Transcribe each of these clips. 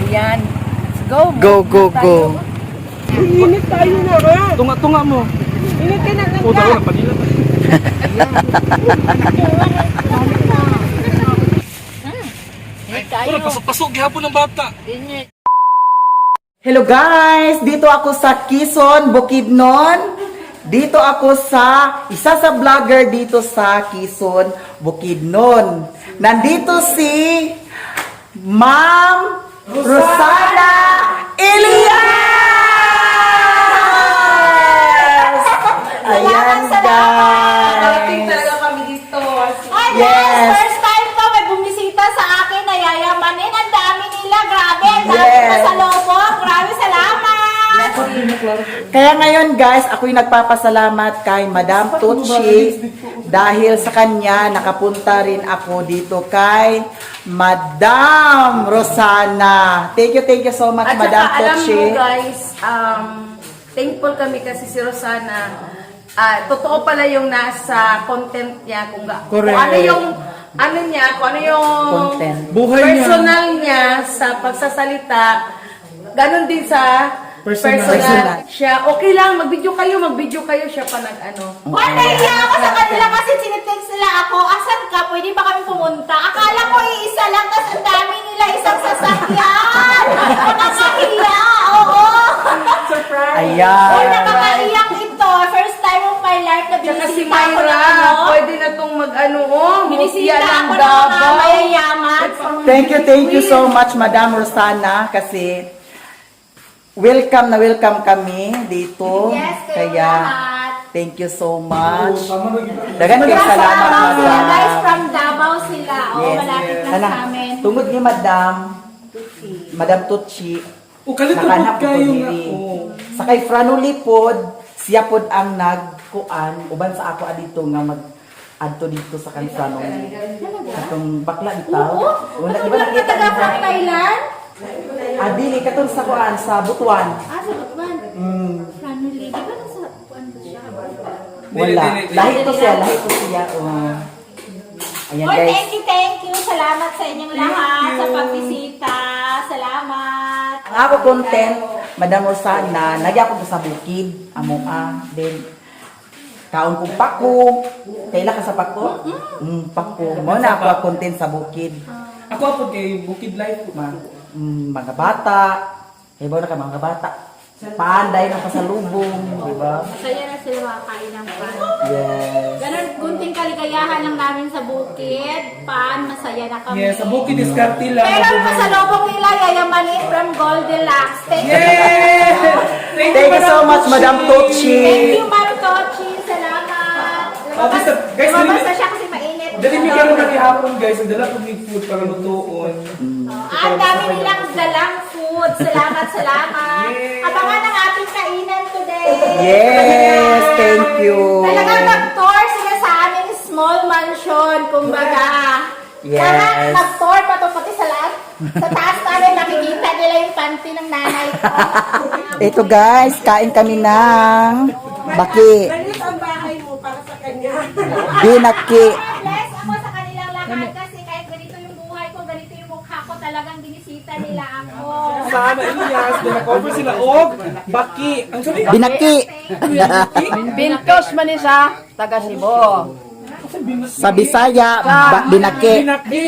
Ayan. Let's go. Go, go, go. Init tayo na ha. Tunga-tunga mo. Init ka na O, daw na panila. Init tayo. Pero pasok-pasok gihapon ng bata. Init. Hello guys! Dito ako sa Quezon, Bukidnon. Dito ako sa isa sa vlogger dito sa Quezon, Bukidnon. Nandito si Ma'am Rosana Elias! Ayan Nakarating guys! talaga kami dito. Ay, yes! Yes. First time ko may bumisita sa akin, nayayamanin. Ang dami nila, grabe. Ang dami Yes. pasalubong. Grabe, salamat! Kaya ngayon guys, ako'y nagpapasalamat kay Madam Tutsi dahil sa kanya nakapunta rin ako dito kay Madam Rosana. Thank you so much, At Madam saka alam Tutsi. mo guys, thankful kami kasi si Rosana, totoo pala yung nasa content niya kung Correct. ano yung ano niya, kung ano yung Content. Buhay niya. personal niya sa pagsasalita, ganun din sa Personal. personal. Personal. Siya, okay lang, mag-video kayo, siya pa nag-ano. Hoy, nahiya ako sa kanila kasi tinitext nila ako. Asan ka? Pwede ba kami pumunta? Akala ko iisa lang, tas ang dami nila, isang sasakyan. Nakakahiya, oo. Surprise! Ayan. Uy, nakakaiyak ito. First time of my life na Tsaka si binisita ako Myra, ng ano. pwede na tong mag-ano, oh, mutya Binisita ng ako ng mga Davao. mayayaman. Thank you so much, Madam Rosana, kasi welcome na welcome kami dito. Yes, kayo Kaya, lahat. thank you so much. Tama na gyud. Dagan kayo From salamat, Davao sila, Madam. guys. From Davao sila. Oh, Yes. malapit lang Sana, sa amin. tungod ni Madam, Madam Tutsi, O kalit nakahanap na ko kayo nga. diri. Oh. Sa kay Franuli pod, siya pod ang nagkuan uban sa ako adito nga mag adto dito sa kay Franuli. Atong bakla bitaw. Oo. Wala, Ano di ba ba nakita taga mo? from Thailand? Ah, dili katong sa kuan sa Butuan. Ah, sa Butuan. Franuli. Di ba nasa Butuan ba siya? Wala. Dili, dili, dili. Lahi to siya, lahi to siya. Oh. Ayan Oy, guys. thank you, thank you. Salamat sa inyong lahat sa pagbisita. Salamat. Ang ako content, Madam Rosana, nagya ko sa bukid, amo a, then kaon kong pako, kaila ka sa pako? Pako. Mo na ako ang content sa bukid. Ako ako kay Bukid Life po. Mga bata, ibaw na ka mga bata. Panday ng pasalubong, di ba? Masaya na sila makakain ng pan. Yes. Ganon, kunting kaligayahan lang namin sa bukid. Pan, masaya na kami. Yes, sa Bukid diskarte lang. Pero ang pasalubong nila, yayamanin from Goldilocks. Thank you. Yes! Thank you so much, Madam Tochi. Thank you, Ma'am Tochi. Salamat. Oh, guys, Lumabas dali- na siya kasi mainit. Dali mi karon na gihapon guys, ang dala ko mig food para lutuon. Ah, ang dami nilang dalang food. Salamat, salamat. Yes. Abangan ang ating kainan today. Yes, thank you. Talagang nag-tour sila sa aming small mansion, kumbaga. Yes. Lahat nag-tour, pati sa lahat. Sa taas namin, nakikita nila yung panty ng nanay ko. Ito guys, kain kami ng baki. Maliit ang bahay mo para sa kanya. Binaki. Bless ako sa kanilang lahat kasi kahit ganito yung buhay ko, ganito yung mukha ko, talagang binisita nila ako. Sana Elias, na cover sila og baki. Ang sabi Binaki. Bintos man ni sa taga Cebu. Sa Bisaya, binaki. Binaki.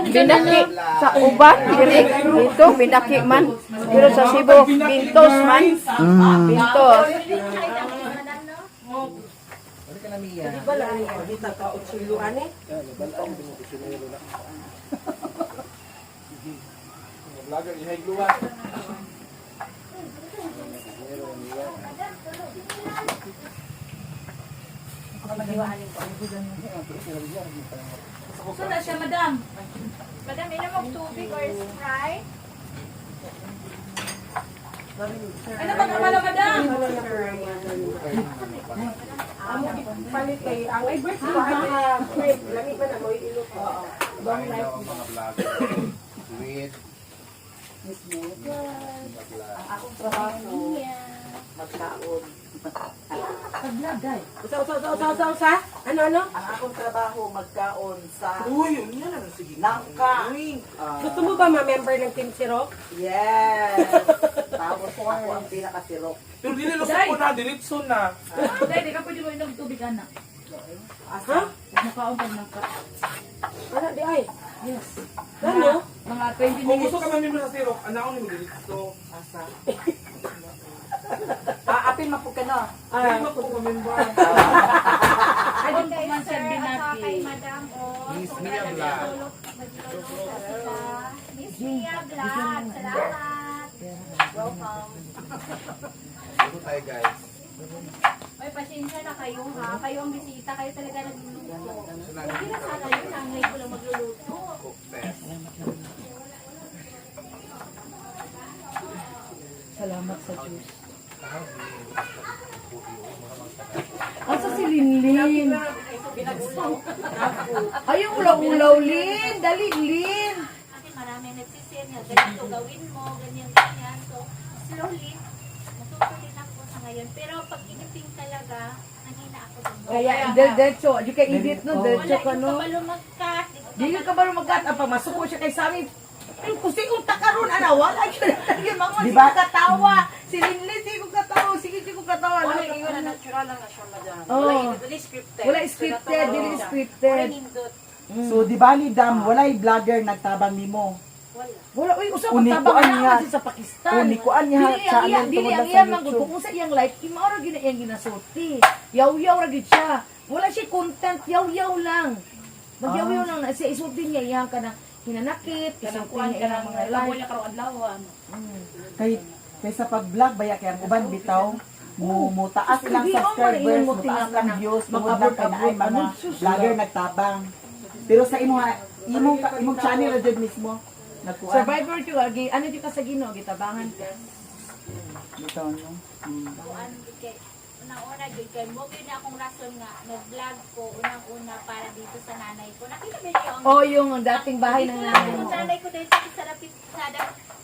Binaki sa uban diri dito binaki man. Pero sa Cebu bintos man. Bintos. So na siya, madam. Madam, inom og tubig or Sprite? Ano ba naman na, madam? Palit kay ang ay birth ko ay wait, lami man amoy ilok. Long life mga vlogger with Akong trabaho magkaon. Usa, usa, usa, usa, usa, usa. Ano, ano? Ang akong trabaho magkaon sa Uy, yun yan lang. Sige. nangka. Uy. Ah, Gusto mo ba ma-member ng Team Sirok? Yes. Tapos ako ang pinakasirok. Pero dili lusot ko na, diretso na. Dahil, di ka pwede mo inom tubig, anak. Ha? Mukhaon pag nangka. Ano, di ay? Yes. Ano? Mga 20 Kung minutes. gusto ka mamimber sa sirok, anak ko ni mo diretso. Asa? Ah, apil mapug ka na. Dili mo ko mamimber. Ay, Kung man sir, sir, at saka binati. kay Madam O. Miss Sobra Mia Vlog. Nagluluto sila. Miss Mia Vlog. Salamat. Welcome. Dito tayo guys. Ay, pasensya na kayo ha. Kayo ang bisita. Kayo talaga nagluluto. Okay na sana yun. Nanay ko lang magluluto. Cook test. Salamat sa Diyos. Asa si Linlin? Ay, yung ulaw-ulaw, Lin. Dali, Lin. Kasi marami nagsisend na ganito gawin mo, ganyan, ganyan. So, slowly, natuto din ako sa ngayon. Pero pag editing talaga, nanghina ako dun. Kaya, diretso. Di ka edit, no? Diretso Wala ka, yung no? kabalo mag-cut. Di ko Di yun ka ba mag-cut? Ang pamasuko siya kay Sammy. Pero kung si unta karon ana wala gyud na mga Di ba? di ko katawa. Si Linlin di ko katawa, sige di ko katawa. Wala ingon na natural lang na siya, madam. Oh. Wala scripted. Wala scripted, dili scripted. Wala nindot. So, di ba ni Dam, walay vlogger nagtabang nimo. Wala uy usa Unikuan pagtabang niya. na kasi sa Pakistan. Unikuan niya, Dili ang iya, channel dili tungod ang lang iya sa man gud YouTube. kung unsa iyang life, mao ra gyud na iyang ginasulti. Yaw-yaw ra gyud siya. Wala siya content, yaw-yaw lang. Magyaw-yaw lang na siya isulti niya iyang kanang hinanakit, isulti niya iyang mga life. Kay kay sa pag-vlog baya kay ang uban bitaw mo mo taas ilang Hindi, oh, subscribers, wala mo yung taas lang mga views, tungod mag-abroad, lang kay naay abroad, mga ano, sus, vlogger nagtabang. Pero sa imo imong imong channel ra jud mismo nagkuan. Survivor jud agi ano jud ka sa Ginoo gitabangan ka. Bitaw no. Kuan kay unang-una gyud kay mo gyud na akong rason nga nag-vlog ko unang-una para dito sa nanay ko. Nakita ba niyo ang O yung dating bahay ng Dito lang nanay yung mo. nanay ko dahil sa sarapit sa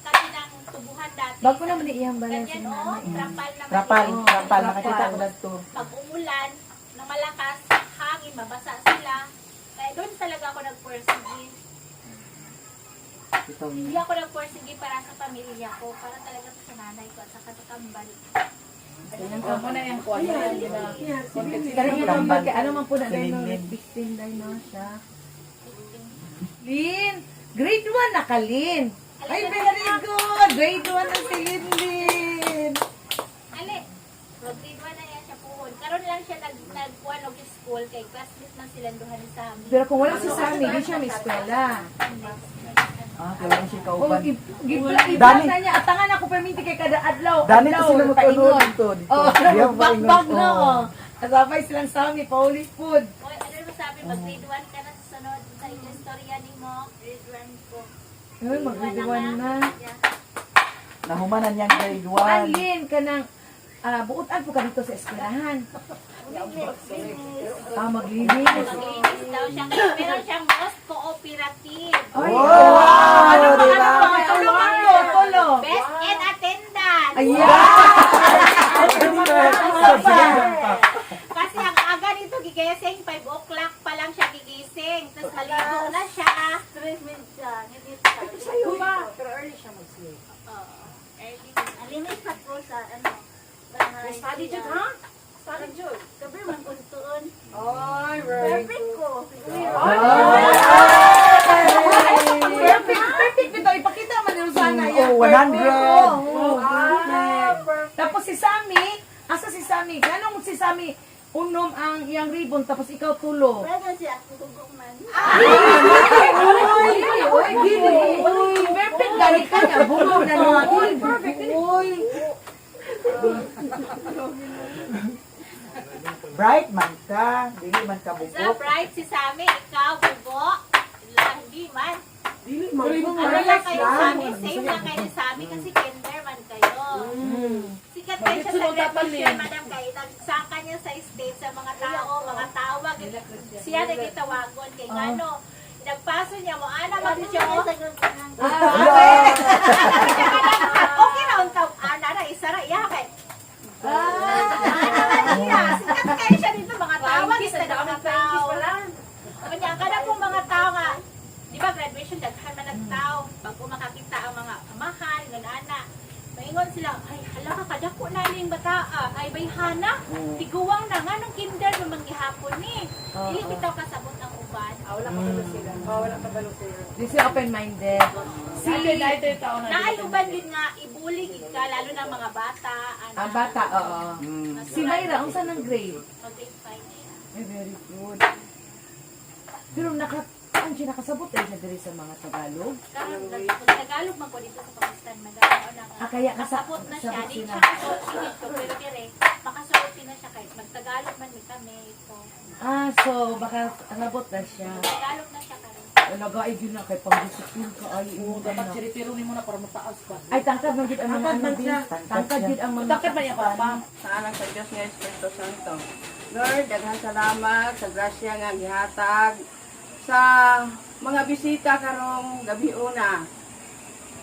tabi ng tubuhan dati. Bago naman ni iyang balay sa Ganyan oh, nanay. trapal na Trapal, maliit. trapal nakakita ko dadto. Pag umulan, ng malakas, hangin, mabasa sila. Kaya doon talaga ako nag-persige. Bitaw no. Hindi ako nag-persige para sa pamilya ko, para talaga sa nanay ko at saka sa kambal. Kaya yung tambal kay ano man po na Si dahil no, Linlin. victim dahil no siya. Lin, grade 1 na ka, Lin. Ay, very good. Grade 1 na si Lin Lin. Ali, mag-grade 1 na yan siya puhon. Karon lang siya nag nagkuan og school kay classmate man silang duha ni Sammy. Pero kung wala si Sammy, di siya may eskwela. Ah, kaya lang siya O, kauban. gibla na niya. Atangan ako perminti kay kada adlaw. Dani to adlaw, sila mo paingon. dito dito. Oh, Diyan, paingon. bakbak na Oh. oh. Kasabay silang Sammy, pauli food. Oy, ano ba sabi mag grade 1 ka na sa sunod sa inyong istorya nimo? Grade 1 ko. Ay, mag-grade 1 na. Yeah. Nahumanan niyang grade 1. Alin ka ng buotan po ka dito sa eskwelahan. Ah, maglinis. Maglinis daw siya kasi meron siyang most cooperative. Ay, Wow! ano pa, Diba? ano pa? Tulo man to, tulo. Best in attendance. Ayan! Kasi ang aga nito gigising, 5 o'clock pa lang siya gigising. Tapos maligo na siya. Stress siya. Sa'yo ba? Pero early siya mag-sleep. Oo. Early. Alinis pa ko sa ano. Bahay. Study jud ha? Study jud. Gabi man kuntuon. Ay, very Perfect ko. Perfect, perfect bitaw. Ipakita man ni Rosana. Yan, Oh, perfect. 100. Oo, Ah, perfect. Tapos si Sammy, asa si Sammy? Ganong si Sammy unom ang iyang ribbon tapos ikaw tulo. Pwede siya. Kugok man. Uy, uy, gili. Uy, perfect gani ka niya. Bungaw na noon. Perfect. Uy. Bright man ka, dili man ka Sa bugok. bright si Sammy, ikaw, bubo. Hindi man. Dili man. Ano lang kayo Sammy, same lang kayo ni Sammy kasi kinder man kayo. Sikat kayo siya sa graduation, madam kayo. Nagsaka niya sa state sa mga tao, mga tawag. Siya nagitawagon kay ngano. Nagpaso niya mo, ana man siya oh. Okay na untaw ana ra isa ra iya kay. Dugay siya dito mga tawag sa mga tao. Kanya kada pong mga tao nga, di ba graduation daghan man ang tao bago makakita ang mga amahan ngan ana. Maingon sila, "Ay, hala ka, kadako na ning bataa. Ay, bayhana. Tiguwang na nga nung kinder man gihapon ni." Dili bitaw kasabot ang uban. Di siya open-minded. Si, Naay uban yun nga ibuli gid ka lalo na mga bata ana. ang bata, oo. Si Myra, unsa nang grade? Mag grade 5 na yan. Ay, very good. Pero ang siya nakasabot ay siya diri sa mga Tagalog. Karon Tagalog man ko dito sa Pakistan, madam. Mao na nga. Ah, kaya kasabot na siya. kasabot Di sila. siya kasulti dito, pero dire makasulti na siya kahit magtagalog man mi kami ito. Ah, so baka nabot na siya. Tagalog na siya karon. Nagaay yun na kay pang-discipline ka ay imo dapat Pero ni mo na para mataas pa. Ay, tangkad man gid ang mga ano din. Tangkad gid ang mga Tangkad man iya papa. Sa anak sa Diyos nga Espiritu Santo. Lord, daghang salamat sa grasya nga gihatag sa mga bisita karong gabi una.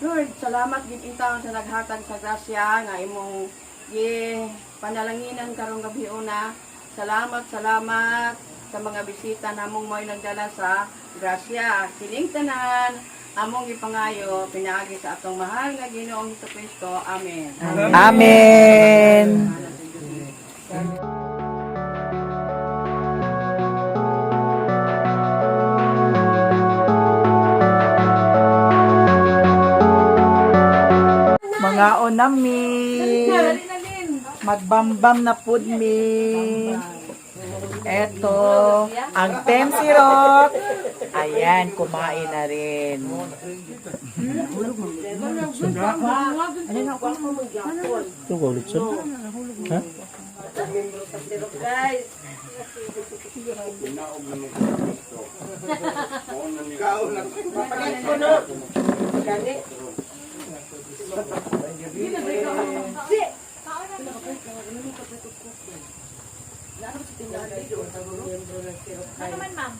Lord, salamat gid intawon sa naghatag sa grasya nga imong gi panalanginan karong gabi una. Salamat, salamat sa mga bisita namong mo'y nagdala sa grasya. Sining tanan, among gipangayo pinaagi sa atong mahal nga Ginoong Kristo. Amen. Amen. Mga onami. Magbambam na pud mi. Eto, ang Temsirok. Ayan, kumain na rin. Ano man, ma'am?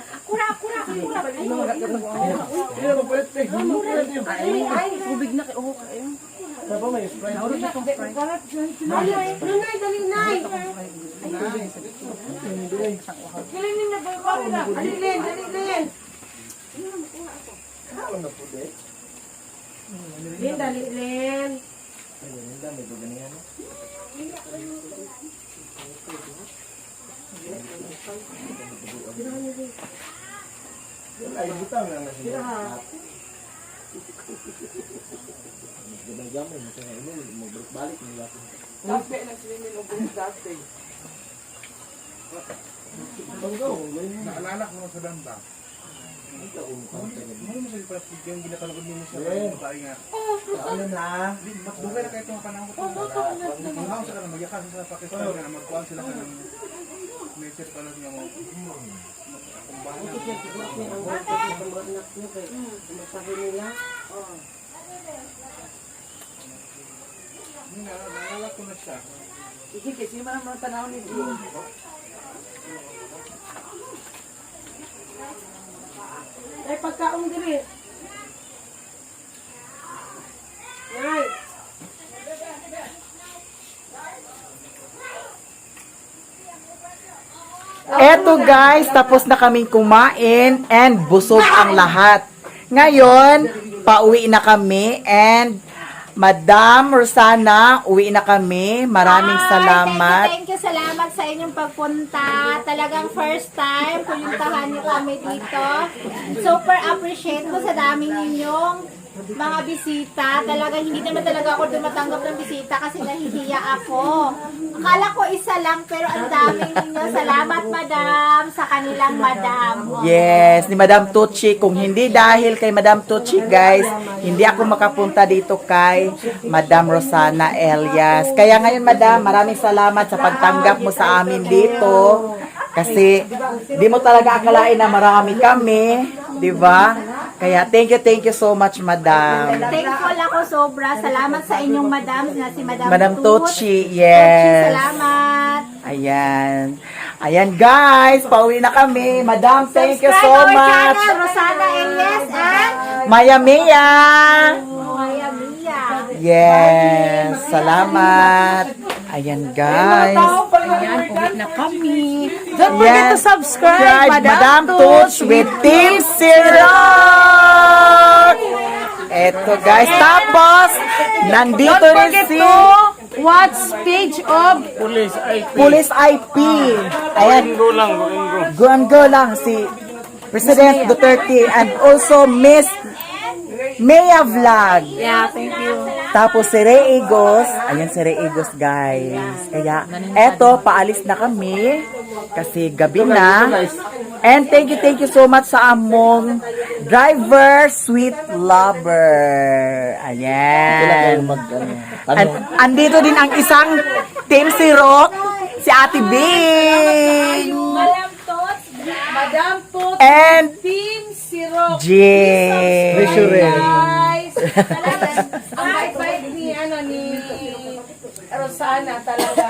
Akura, akura, akura. Naalala ko na sa damba. Ano mo sa yung ginakalagod nimo sa babae nga. Ano na? Dugay na kayo itong panahon ko. Mga sa kanang magyakas sa Pakistan nga magkuan sila kanang nature pala nga mo. Naalala ko na siya. Sige, kasi man ang mga tanaw ni Gio. Ay, pagkaong diri. Nay. Eto guys, tapos na kaming kumain and busog ang lahat. Ngayon, pauwi na kami and Madam Rosana, uwi na kami. Maraming Ay, salamat. thank you, salamat sa inyong pagpunta. Talagang first time, puntahan niyo kami dito. Super appreciate ko sa dami ninyong mga bisita. Talagang hindi naman talaga ako tumatanggap ng bisita kasi nahihiya ako. Akala ko isa lang pero ang daming ninyo. Salamat, madam, sa kanilang madam. Yes, ni Madam Tucci. Kung hindi dahil kay Madam Tucci, guys, hindi ako makapunta dito kay Madam Rosana Elias. Kaya ngayon, Madam, maraming salamat sa pagtanggap mo sa amin dito. Kasi di mo talaga akalain na marami kami, di ba? Kaya thank you so much, Madam. Thankful ako sobra. Salamat sa inyong madam na si Madam Madam Tut. Tucci, yes. Salamat. Ayan. Ayan guys, pauwi na kami. Madam, thank you so Subscribe our much. channel, Rosana Elias and Maya Mia. Maya Mia. Yes, salamat. Ayan guys. Ayan, uwi na kami. Don't forget to Yes. subscribe, Madam Toots with Team Sirok. Eto guys, tapos nandito Don't rin forget si to watch page of Police IP. Ayan. Go lang, go and go lang si President Duterte and also Miss Maya Vlog. Yeah, thank you. Tapos si Ray Igos, ayan si Ray Igos guys. Kaya eto, paalis na kami kasi gabi na. And thank you so much sa among driver, sweet lover. Ayan. And andito din ang isang team si Rock, si Ate Bing. Madam Tots, Madam Toots And Team Sirok. Jay. Guys, ang bait-bait ni ano ni Rosana talaga.